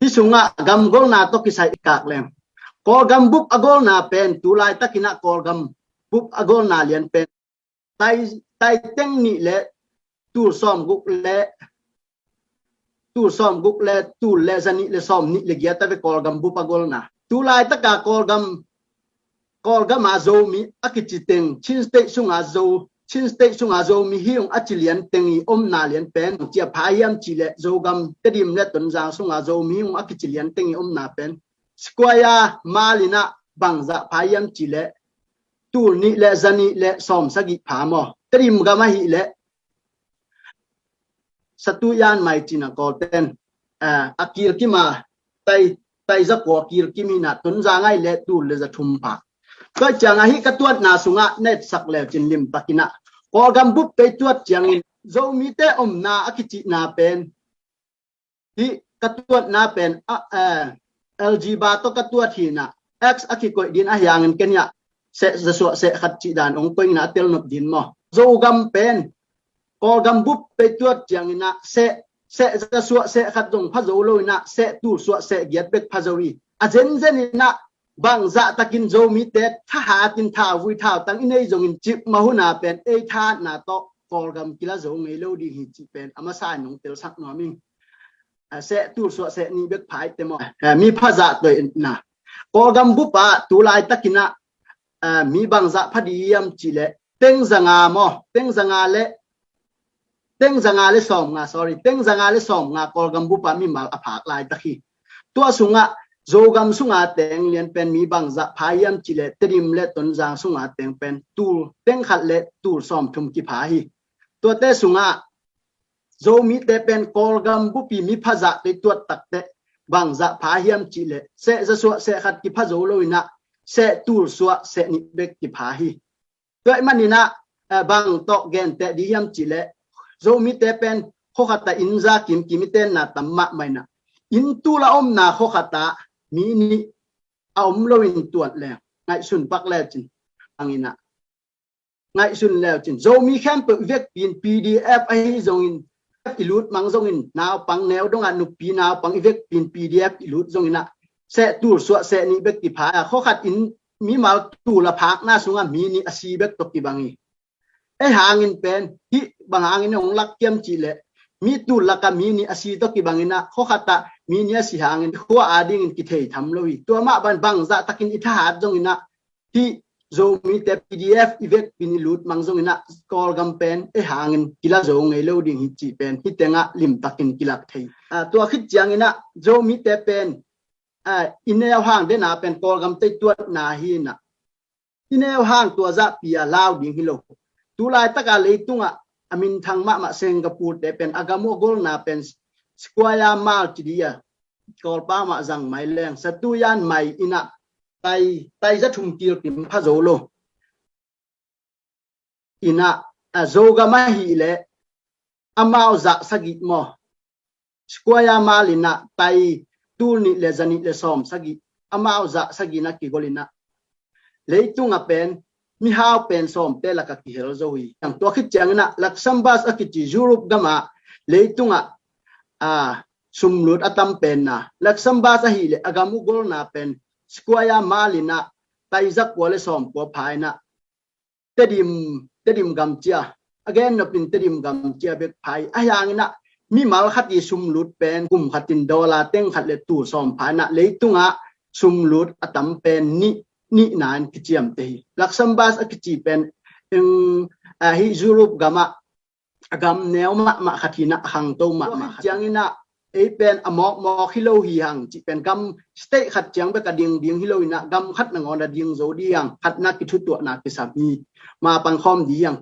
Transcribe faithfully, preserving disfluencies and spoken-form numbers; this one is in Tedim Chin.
Hih sungah gamgolna tawh kisai i kak leng, Kawlgam bup a golna pen, tu laitakinah Kawlgam bup a golna lian pen, tai, tai teng nih le tul sawm guk le tul sawm guk le tul le za nih le sawm nih le giat a ve Kawlgam bup a golna. Tu laitaka Kawlgam, Kawlgama Zomi a kici teng, Chin State sunga Zo, Chin State sunga Zomi hi ung a ci lian teng i omna lian pen cia pha hiam cih leh, Zogam Tedim le Tonzang sunga Zomi hi ung a kici lian teng i omna pen Squire Malinah bangzah pha hiam cih leh, tul nih le za nih le sawm sagih pha maw. Tedim gam ahih leh Satu Yan Mai cina Kawlten, ah, a kilkim a, tai, tai za kua kilkim hinah, Tonzang ahih leh tul le za thum pha. Tua ciangah hih ka tuatna sungah na etsak leucin limtakinah, Kawlgam bup pei tuat ciangin Zomite omna a kicihna pen, hih ka tuatna pen, ah, eh, L G ba tawh ka tuat hinah, X a kikoih din a hiangin keniah seh za suah seh khat cih dan ong koih inah a telnop din maw. Zogam pen Kawlgam bup pei tuat cianginah seh, seh za suah seh khat zong pha zo lo inah seh tul suah seh giat bek pha zo hi. A zenzen inah bangzah takin Zomite thahatin thauvui thautang i nei zongin cik mahuna pen ei thahatna tawh Kawlgam kila zo ngei lo ding hi cih pen a masa in nong telsak nuam ing. Ah, seh tul suah seh nih bek pha ite maw. Ah, mi phazah toihna. Kawlgam bup ah tu laitakinah, ah, mi bangzah pha dih hiam cih leh teng zanga maw, teng zanga le teng zanga le sawmnga, sorry, teng zanga le sawmnga Kawlgam bup ah mimal a phak laitak hi. Tua sungah Zogam sunga teng lian pen mi bangzah pha hiam cih leh Tedim le Tonzang sunga teng pen tul teng khat le tul sawmthum kipha hi. Tuate sungah Zomite pen Kawlgam bupi mi phazah tei tuat takte bangzah pha hiam cih leh seh za suah seh khat kipha zo lo inah seh tul suah seh nih bek kipha hi. Tua ahih maninah, eh, bang tawh genteh dih hiam cih leh, Zomite pen khuakhatah inn za kimkim i tenna tam mahmah inah, inn tul a omna khuakhatah mi nih a om loin tuat leng ngaihsun pak lecin, bang inah ngaihsun lecin Zomi khempeuh i vekpi in P D F ahi zongin, i lut mang zongin, naupang neu dongah nupi naupang i vekpi in P D F i lut zonginah seh tul suah seh nih bek kipha a, khuakhat in mimal tul a phakna sungah mi nih a si bek tawh kibang hi. Ei hangin pen hih bang hangin hong lak kiam cih leh, mi tul lakah mi nih a si tawh kibanginah khuakhatah mi nih a si hangin khua adingin kithei tham lo hi. Tua mah ban bangzah takin i thahat zonginah hih Zomite P D F i vekpi in i lut mang zonginah Kawlgam pen ei hangin kila zo ngei lo ding hi cih pen hih tengah limtakin kilak thei. Ah, tua khit cianginah Zomite pen, ah, i neu hang dena pen Kawlgam tei tuatna hinah, i neu hang tua zahpi a lau ding hi lo. Tu laitaka leitungah a minthang mahmah Singapore te pen a gam uh a golna pen Squire Mal ci dih a, Kawlpau mah zang mai leng Satu Yan Mai inah tai, tai za thum kilkim pha zo lo. Inah, a, Zogam ahih leh amau zah sagih maw, Squire Mal inah tai tul nih le za nih le sawm sagih, amau zah sagih na kigol inah, leitungah pen mihau pen sawmte lakah kihel zo hi. Tua khit cianginah Luxembourg a kici Europe gamah leitungah, a, sumlut a tam penna, Luxembourg ahih leh a gam uh golna pen Squire Mal inah tai za kua le sawm kua pha inah Tedim, Tedim gam cia, a gen nopin Tedim gam cia bek pha hi. A hianginah mimal khat i sumlut pen kum khatin dollar teng khat le tul sawm pha inah leitungah sumlut a tam pen nih, nihna in kiciamteh hi. Luxembourg a kici pen, eng, a, hih Europe gamah a gam neu mahmah khat hinah a khangto mahmah khat. Cianginah ei pen a mawkmawk hi lo hi hang cih pen gam state khat ciang bek a dingding hi lo inah gam khat nangawn a ding zo dih hang, khatna kithutuahna kisam hi. Ma pangkhawm dih hang.